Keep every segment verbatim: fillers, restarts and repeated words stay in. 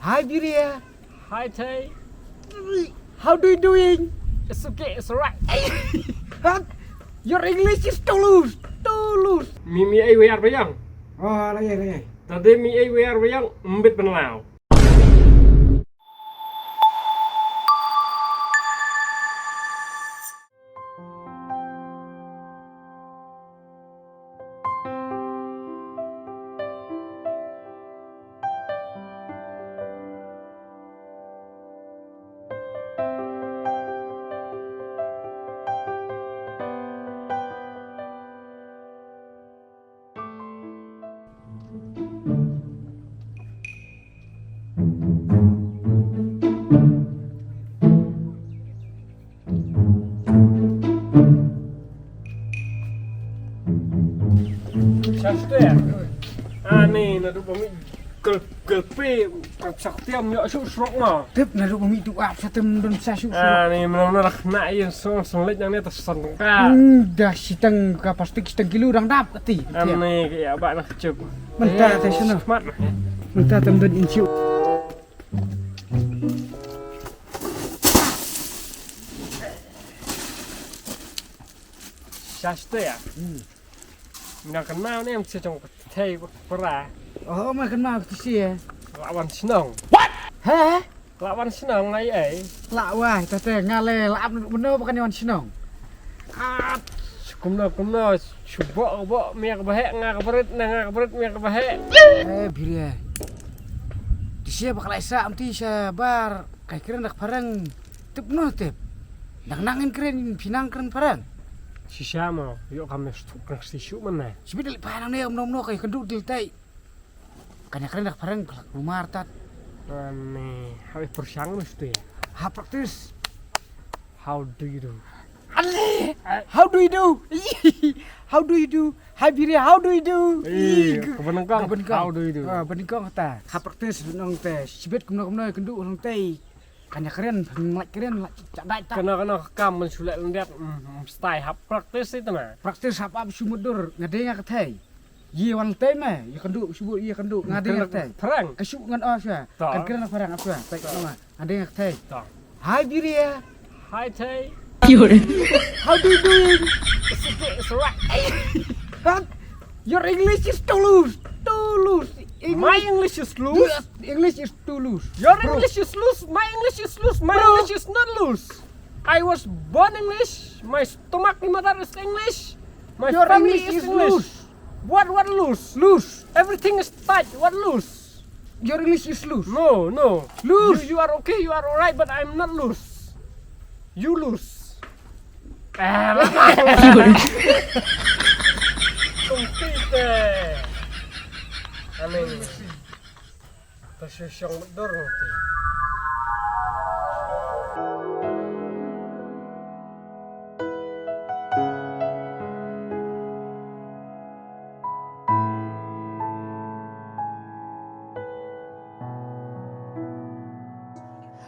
Hi, Biria. Hi, Tay. How do you doing? It's okay, it's alright. Huh? Your English is too loose, too loose. Mi mi ai wer bayang. Oh, lagi, lagi. Tadi mi ai wer bayang, mbit benlau. Sha sdei. Ani naduh ba mi kel kel pe ka sak tiam ïoh shu srok na. Tip naduh ba mi tu ap sa tem don sa shu srok. Ani menang na rak na ïa song song leit nang ne ta san ka. Hmm, dah siteng ka plastik siteng kilo dang dap kati. Ani ka ïa ba na kecep. Mynta te sino. Smat. Mynta tem don insiu. Sha sdei. Hmm. Mina kynmaw ne em se jong ka thei pra. Oh, ma kynmaw ka thei. La wan shnong. What? He? La wan shnong ngai ei. La wai, ta te nga le la ap nuk beno ba kan wan shnong. At, kumno kumno, shu bo bo mia ka bahe, nga ka barit, na nga ka barit mia ka bahe. Eh, Biria. Ti sia ba ka lai sa am ti sa bar. Kai kren dak phareng tip no tip. Nang nang in kren in phi nang kren phareng. Shisha mo, yo kam ne stuk kren shishu mana. Sibit dali pa nang ne um nom no kai kendu dil tai. Kan ya kren dak phareng kelak rumar tat. Ani, hawi persyang mesti. Ha practice. How do you do? Ale, how do you do? How do you do? Hi Biria, how do you do? Eh, ih, ka benengkong, ka benengkong. How do you do? Ah, benengkong ta. Ha practice nong te, sibit kumno kumno kendu nong te. Kan ya kren, nglak kren, nglak cak dai ta. Kena kena kam men sulek lendet, mm, mm, stai hap practice itu na. Practice hap ap sumudur, ngadeng ka thei. Ye wan te me, ye kendu, subu ye kendu, ngadeng ka thei. Perang. Ka su ngan oh sha. Ta. Kan kren perang apa? Ta. Nama? Ngadeng ka thei. Ta. Hi Biria. Hi Tay. How do you doing? It's okay, it's alright. Huh? Your English is too loose, too loose. My English is loose? Yes, English is too loose. Your English is loose, my English is loose, my English is not loose. I was born English, my stomach, my mother is English, my family is English. Your English is loose. What, what loose? Loose. Everything is tight, what loose? Your English is loose. No, no. Loose. You, you are okay, you are alright, but I'm not loose. You loose. Ah, compete. Aneh. Terus yang betul nanti.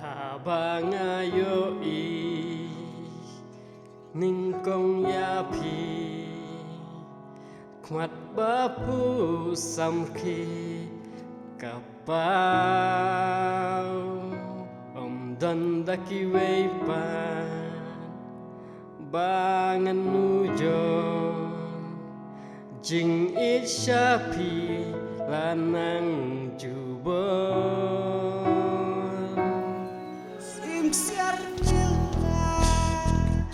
Haba nga ïohi nyngkong ïa phi, khmat ba phu samrkhie ka paw, ym don da kiwei pat ba ngan nujor, jingïeit sha phi la nang jubor. Sim siar nyngkong,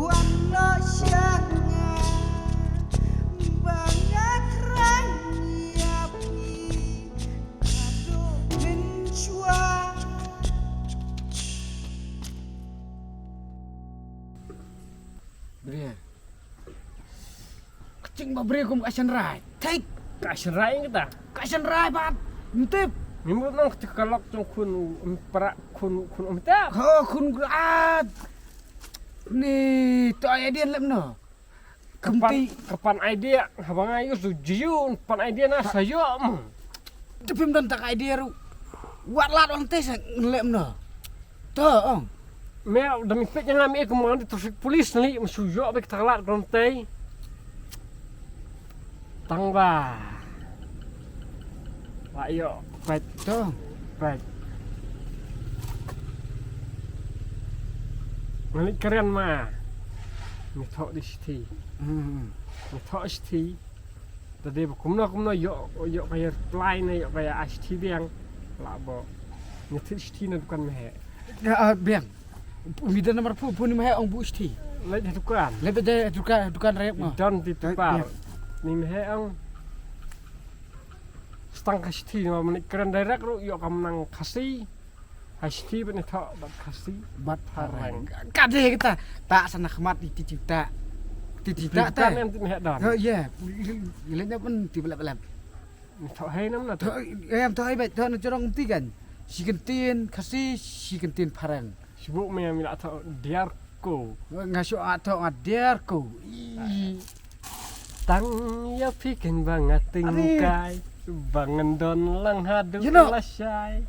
wan noh sha nga, ba nga kren ïa phi, haduh mynshuwa. Bria. Ka jingbabriew kum ka shynrai. Thik. Ka shynrai kita. Ka shynrai bad. Ym tip. Ngim mut nong kti ka lok jong khun, um, para khun, khun um tip. Ho, khun grad. Ni to ai dien lem no. Kyrpang, kyrpang idea, haba nga ïoh shu jiu, kyrpang idea na sa ïoh mo. Te phim don tak idea ruh. Wat lad wan te sa nglem no. To ong. Me da mi peit ïa nga me kum ngan di traffic police na li, me shu ïoh beit tak lad wan te. Tang ba. Wa ïoh peit. To. Peit. Nga leit kren ma. Nga thoh da shithi. Hmm. Nga thoh shithi. Te dei ba kumno kumno ïoh, ïoh ka ïa reply ne ïoh ka ïa ai shithi biang. Lah ba nga thied shithi na dukan meheh. Ya, ah, biang. Umi don namar phu, phu ni meheh ong buh shithi. Leit ha dukan. Leit ha dukan, dukan rep mo. Don ti tu pa. Biang. Ni meheh ong. Stang ka shithi, ni ma leit kren direct ruh ïoh kam nang Khasi. Ha shithi bad ni thoh bad Khasi. Bad phareng. Phareng. Ka dei kita. Ta sa na khmat ïa ti ti ta. Ti ti ta ta. Kan em ti meheh don. Oh, yeah. Ïa leit na pun ti belap belap. Ni thoh hei nam na thoh. Thoh, eh, em thoh hei bad thoh na jorong ti kan. Shi kyntien Khasi, shi kyntien phareng. Shibuk me mi la thoh diar ko. Nga shu a thoh nga diar ko. Ih. Tang ïa phi khein ba nga tyngkai. Are. Ba ngan don lang haduh, you know, lashai.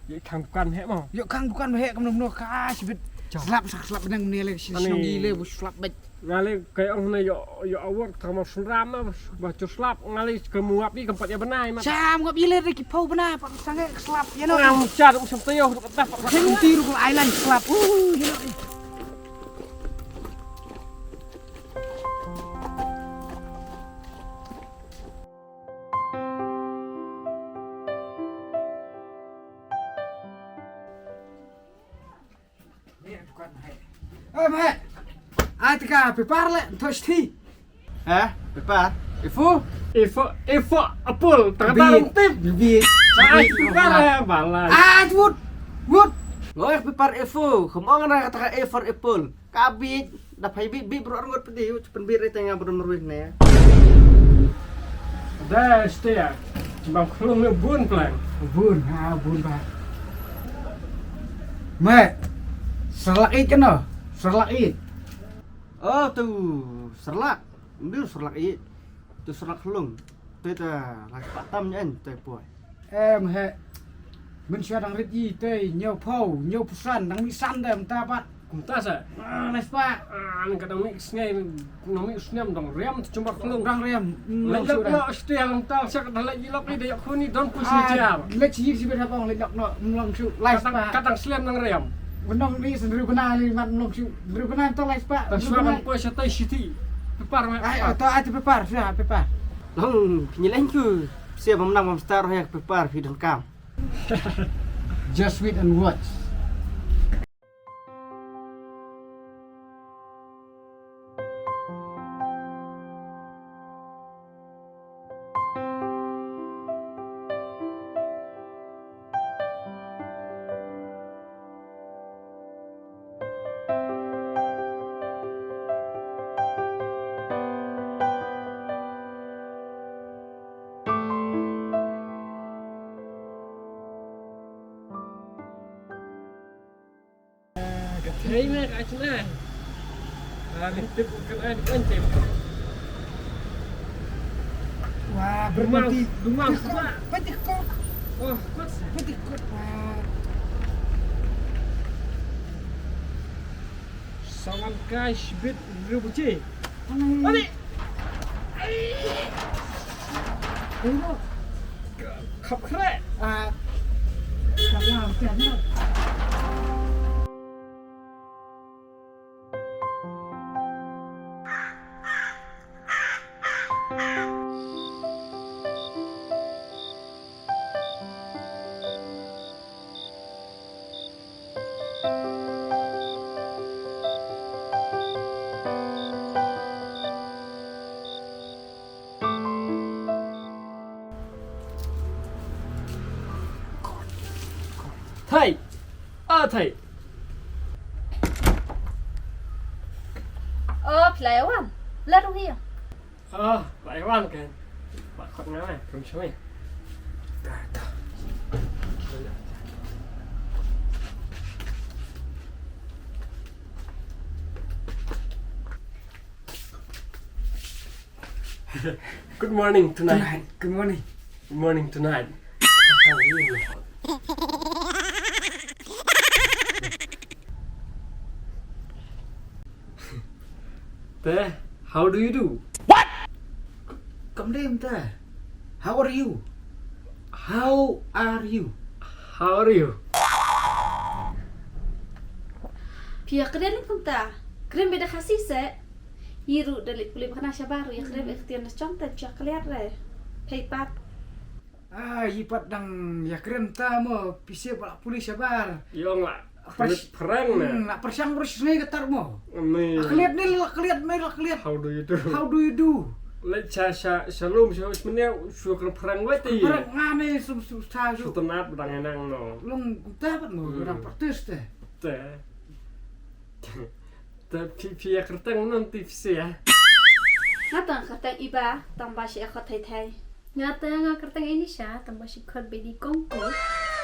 Ïa khang dukan heh mo. Ïa khang dukan heh kumno kumno ka shibit. Chong. Slap sak slap nang ne le shi. Ani. Shnong i le bu slap bad. Nga leh kaei ong ne ïoh, ïoh award tang mo shynrang ma ba ju slap nga leh ka mu ap i kam pat ïa bnai ma. Sham ngop i leh ki phew bnai pat sangeh slap ïa no. Ngam chat u sham tayo ruh ka tah pat. Ken ti ruh island slap. Uh, ïa no. Eh, meh. Ai, te ka paper le, thoh shithi. Ha? Paper? A four? A four, A four, apple. Tang ka tang tip. Bi. Ai, paper, eh, balan. Ah, wood. Wood. Ngoi paper A four. Kham ong na kata ka A for apple. Ka bit. Da phai bit, bit bro arngot pdi. Pynbit re tang nga bro marwis ne. Da stia. Bang khlung ne bun plan. Bun, ha, bun ba. Meh. Serlak it kano? Serlak it. Oh, tu serlak. Ndu serlak it. Tu serlak khlung. Tu ta lak patam nyen tu poi. Em he. Mynshuwa dang rit i te ñiew phew, ñiew phew san, dang mih san de mynta pat. Kumta sa? Ah, nice pa. Ah, nang ka dang mih sngi, nang mih snem dang riam te chumba khlung. Dang riam. Mm, leit lok shuwa. Lok shuwa. Leit lok shuwa, mynta sa ka dang leit lok ni de ïoh khuni don phew san. Ah, jar. Leit sih sih bad hapong leit lok no, mlong shu. Nice pa. Ka dang, ka dang slem dang riam. Nong ni sendiri bena ni mat nong shu. Sendiri bena to nice pa. Shuwa man poi sa tai shithi. Paper ma. Ai, to ai paper, shuwa paper. Nong, nyi leng ku. Sia bam nang bam star ya paper phi donkam. Just wait and watch. Ka thei me ka chna. Ah, ni tip ka ai kan tip. Wah, bermati. Dumang, dumang. Petikot, petikot. Oh, kot sa. Petikot, wah. Sawan kai shibit ribuji. Ani. Ani. Ai. Ai, no. Khap khreh. Ah. Khap lam, khap lam. Thei. Ah, thei. Oh, phi la ïa wan. La rung hi. Ah, la ïa wan kan. Ba khot nga mai, rum shmai. Good morning tonight. Tonight. Good morning. Good morning tonight. Te, how do you do? What? Kam dei te. How are you? How are you? How are you? Phi ïakren kumta. Kren beit da Khasi se. Ngi ruh da leit pule ba khana shabar ruh ïakren beit ktien da shong te phi ïakren re. Phi pat. Ah, ngi pat dang ïakren ta mo, phi se ba la pule shabar. Ïong la. Pers- pyrshang na. Hmm, la pyrshang ruh shisnei katta mo. Ni. La klet ni, la klet ni, la klet. How do you do? How do you do? Leit sha, sha, sha lum, sha, sha mane, shu kren pyrshang wei ti. Pyrshang nga ni, sum, sum, sha, shu. Shu tnat ba dang nang no. Long ta pat mo, hmm, dang practice te. Te. Te phi, phi ïa kyrteng mynno te phi se ïa? Nga tang kyrteng Iba, tang ba shi khot thei thei. Nga tang nga kyrteng Inisha, tang ba shi khot beit di kongko.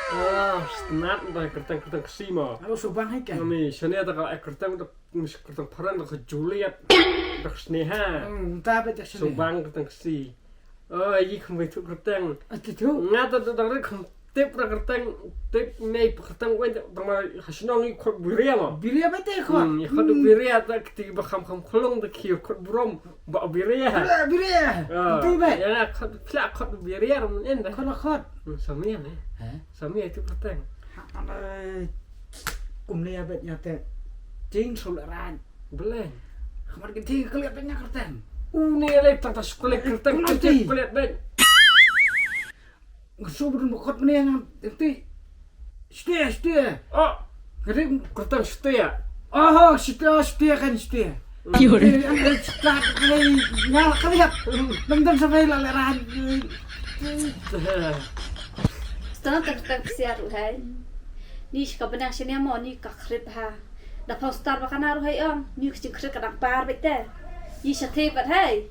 Ah, shu tnat ba kyrteng, kyrteng Khasi mo. Alo, shu bang hai kan. Ni, shane ta ka kyrteng da, kyrteng phareng da ka Juliet. Da ka Sneha. Hmm, ta beit da Sneha. Shu bang kyrteng Khasi. Oh, yi kham beit tu kyrteng. Ah, tu tu. Nga ta tu dang rit kham tip ra kyrteng, tip mei pa kyrteng wen ta ma ha shnong yi khot Biria mo. Biria beit te khot. Hmm, yi khot Biria ta kti ba kham kham khlong ta ki khot burom ba Biria. Biria, Biria. Ah, tu beit. Ya nga khot pla khot Biria ram en da. Khot la khot. Hmm, samia ne. Ha? Samia tu kyrteng. Ha, ale. Kum ne ya beit nya te. Jing sul ran. Beleng. Khamar ki ti kaliat beit nya kyrteng. U ne le tang ta skulek kyrteng. Kaliat beit. Ngesu bedun bokot mene ngan ti. Stia, stia. Oh, kyrteng stia. Oh, stia, stia kan stia. Kiore. Ang stia kan nya kaliat. Dam dam sampai la leran. Stana tak tak siar hai. Ni ka benang sini mo ni ka khrip ha. Da phong star ba kana ruh hai ong, ni ka jingkhrit ka dang par beit te. Yi shatei pat hai.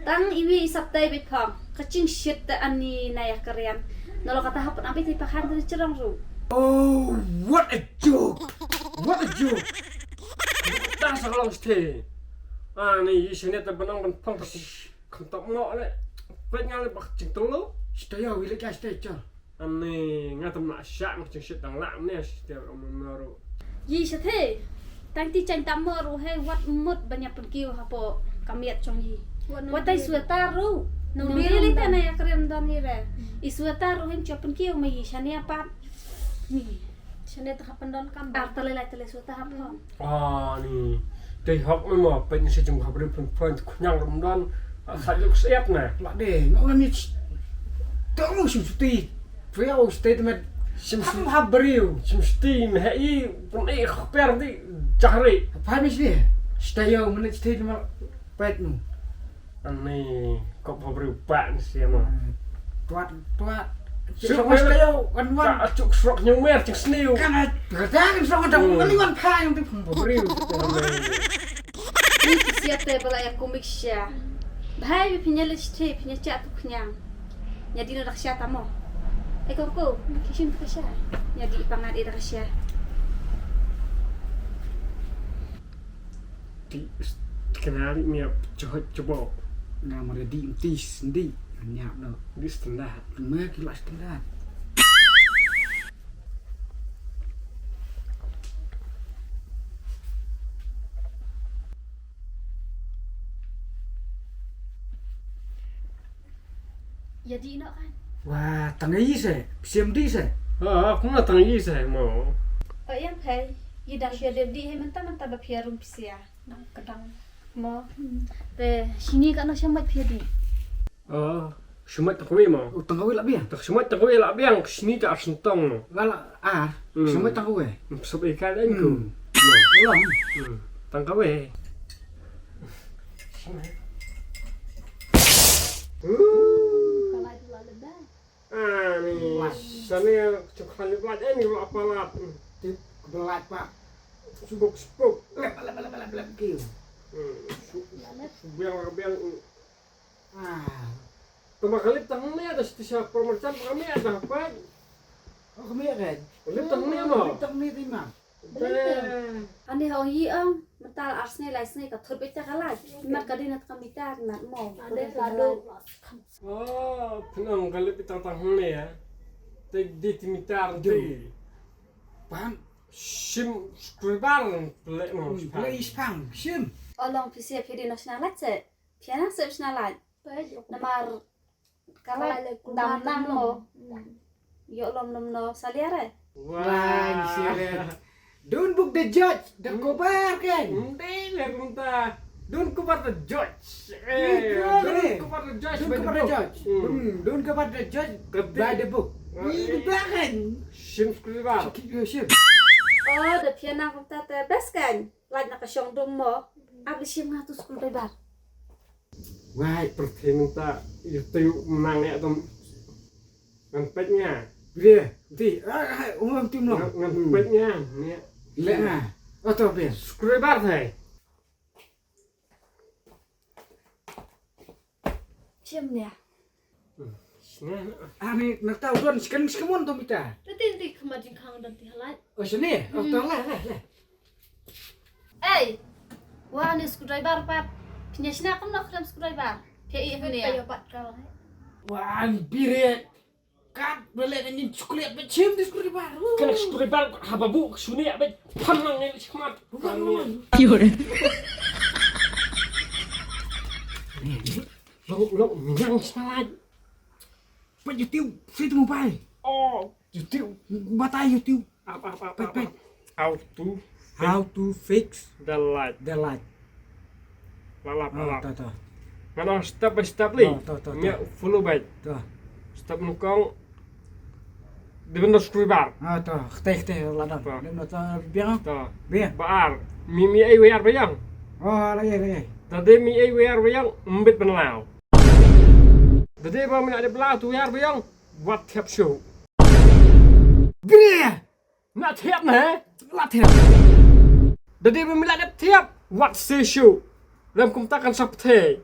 Tang iwi i sap tai beit phong. Ka jingshit te ani na ïa ka rian. Na lo kata hap na beit i pakhan te jrong ruh. Oh, what a joke. What a joke. Ta sa long shatei. Ani yi shane te benang ben phong ka kham tok mo le. Peit nga le bak jingtelo. Shatei ya wi le ka shatei chal. Ani nga tam la shah nga jingshit dang la ne shatei ram na ro. Yi shatei. Tang ti chang tam mo ro he wat mut ban ïa pynkiew hapo ka miat jong yi. Wat tai sweater ro. Nong dili te na ïa kren don yi re. I sweater ro he jop pynkiew ma yi shane pat. Ni. Shane ta hap pyndon kam. Ar tale lai tale sweater hap hon. Ah, ni. Dei hok me mo, peit ni sa jong hap ri pun pun khñiang rum don. Sa juk siap na. La de, no ngam ni. Tong mu sim suti. Trio statement. Sim suti. Hap beriu. Sim suti me hei pun e khper di jahri. Apa mi sini? Stay yo, menit stay ma pet nu. Ani kop hap beriu pak ni sia mo. Tuat, tuat. Suk suk mas kayo kan wan. Ka suk suk nyumer cing sniu. Kan kata kan suk ada ngaliwan phai yang tu pun beriu. Ni siap te bala ya komik sia. Bahai bi pinya le sithe pinya cha tu khnyang. Nya di no dak sia tamo. E ko ko kisim tu sia. Nya di pangan e dak sia. Ti kenali mi ap chot chobo. Nga mare di mti sndi. Nyap no. Di standard. Ma ki la standard. Ya di no kan. Wa tang yi se, siam di se. Ha, aku na tang yi se mo. O yang kai, yi da sia de di he menta menta ba pia rum pia. Nang kedang. Mo. Te sini ka no sia mai pia di. Oh, sumait tang kawei mo. Oh, tang kawei la biang. Tang sumait tang kawei la biang, sini ta ar sentong mo. La la ar. Hmm. Sumait tang kawei. Sop ikan dan ku. Hmm. Mo. Long. Hmm. Tang kawei. Ah, ni. Sani cukhan ni pelat, eh, ni pelat pelat. Tip pelat pak. Subuk subuk. Lep lep lep lep lep kiu. Hmm. Su- Biang biang. Ah. Tama kalip tang ni ada siti siapa macam kami ada apa? Oh, kami kan. Kalip tang ni mo. Kalip tang ni timang. Ani ha ong yi ong, mental ar sngi lai sngi ka thut beit ka lai. Mat ka dina ka mita mat mo. Ande ka do. Oh, pnong kalip ita tang ni ya. Te di ti mita ti. Pam. Sim skribar plek mo. Plek ispang sim. Olong pisia phi di national light se. Phi na se national light. Namar ka light dam nang mo. Ïoh lom lom no salia re. Wah, serious. Don't book the judge, the cover kan. Ndai le kumta. Don't cover the judge. Eh, don't cover the judge. Don't cover the judge. Hmm, don't cover the judge by the book. Ni ba kan. Shim screwdriver. Shim. Oh, da phi ïa na kumta te best kan. Lait na ka shong dum mo. Ap li shim nga tu screwdriver. Wai, pyrthei mynta, ïa tu nang ïa dum. Ngan peit nga. Bria, ti, ah, ah, um, ti mlong. Ngan, ngan peit nga, nia. Le nga. Oto, bria. Screwdriver thai. Shim nia. Ani, nak tahu don, sekarang sekarang tu mita. Tadi nanti kemar jingkang dan ti halai. Oh, sini. Oh, tu lah, lah, lah. Ei, wa ni screwdriver pat. Phi ïa shna kumno khlem screwdriver? Phi ïa ni. Wan biret. Kat bele kan jin chocolate ba chim di screwdriver. Kan screwdriver haba bu suni ba phan lang ni chikmat. Bukan, bukan. Lo, lo, minang salad. Peit YouTube, free to mobile. Oh, YouTube. Batai YouTube. Ap, ap, ap, peit, ap, peit. How to fix, how to fix the light. The light. Lalap, oh, lalap. To, to. Ngan ong step by step li. Oh, to, to, to. Nia follow by. To. Step nyngkong. Dei ban don screwdriver. Ah, to. Kteh, kteh, la don. To. Dei ban don, to, biang. To. Biang. Ba ar. Mi, mi ei wire ba ïong. Oh, la ei, la ei. Te dei mi ei wire ba ïong, mbit ban law. Te dei ba mi la dep law tu wire ba ïong, wat thiap shuh. Bria! Na thiap na, he? La thiap. Te dei ba mi la dep thiap, wat se shuh. Lem kumta kan sa pthe.